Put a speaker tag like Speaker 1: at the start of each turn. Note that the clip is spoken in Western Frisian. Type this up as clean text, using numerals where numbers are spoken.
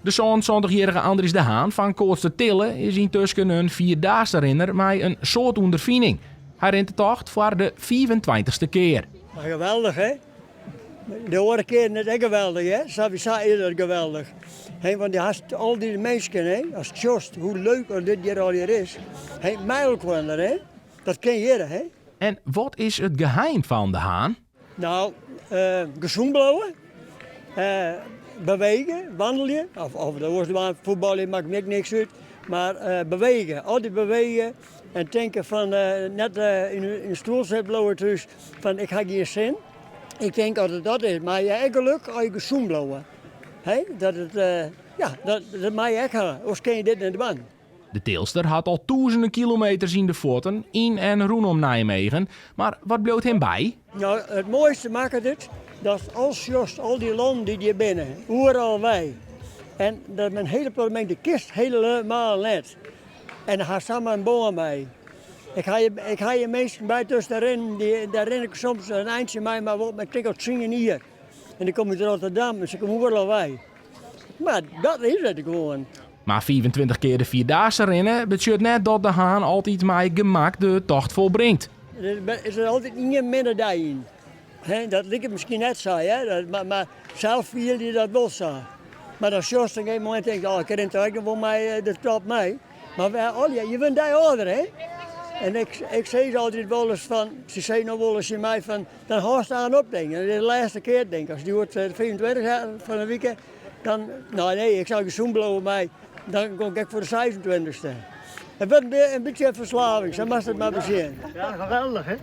Speaker 1: De 77-jierrige Andries de Haan fan Koatstertille is yntusken in Vierdaagse-rinner mei in soad ûnderfining. Hy rint de tocht foar de fiifentweintichste kear.
Speaker 2: Geweldich hè? De oare kearen is it ek geweldich hè? Sawiesa is it geweldich. Hè, want do hast al dy minsken hè, ast sjochst hoe leuk as dit hjir allegear is, hè, mei elkoar hè. Dat kin hjir hè.
Speaker 1: En wat is it geheim fan De Haan?
Speaker 2: No, gesûn bliuwe, bewege, wannelje, of de oars dwaan, fuotbalje makket my ek niks út, mar bewege, altyd bewege en tinke fan net yn de stoel sitten bliuwe thús, fan ik ha gjin sin. Ik tink dat it dat is, mar je ha ek geluk as je gesûn bliuwe. Hè, dat it, ja, dat moatte je ek ha, oars kinne je dit net dwaan.
Speaker 1: De Tilster hat al tûzenen kilometers yn de fuotten yn en rûnom Nijmegen, mar wat bliuwt him by?
Speaker 2: No, it moaiste makket it datst al sjochst al dy lannen dy't hjir binne, oeral wei. En dat men hiele protte minsken, dy kinst helemaal net. En dan hast samar in bân mei. Ik ha hjir, ik ha hjir minsken by tusken rinnen, dy, dêr rin ik soms in eintsje mei, mar wol, ik tink al tsien jier. En dy komme út Rotterdam en se komme oeral wei. Mar dat is it gewoan.
Speaker 1: Mar 25 kear de Vierdaagse rinne betsjut net dat De Haan altyd mei gemak de tocht folbringt.
Speaker 2: Der is altyd ien minne dei yn. Dat liket miskien net sa, mar sels fiele je dat wol sa. Mar dan sjochst op in gegeven momint en tinkst, oh, ik rin toch ek noch wol mei de top mei. Mar je wurde in dei âlder, hè? En ik sis altyd wolris fan, se sizze no wolris tsjin my fan, Dan hâldst aanst op, tink ik. Dat is de lêste kear, tink ik. As it hjoed 25 is fan de wike, dan, no nee, ik sil gesûn bliuwe mei, dan kom ik ek foar de seisentweintichste. It wurdt in bytsje in ferslaving, sa moatst it mar besjen.
Speaker 3: Ja, geweldich hè?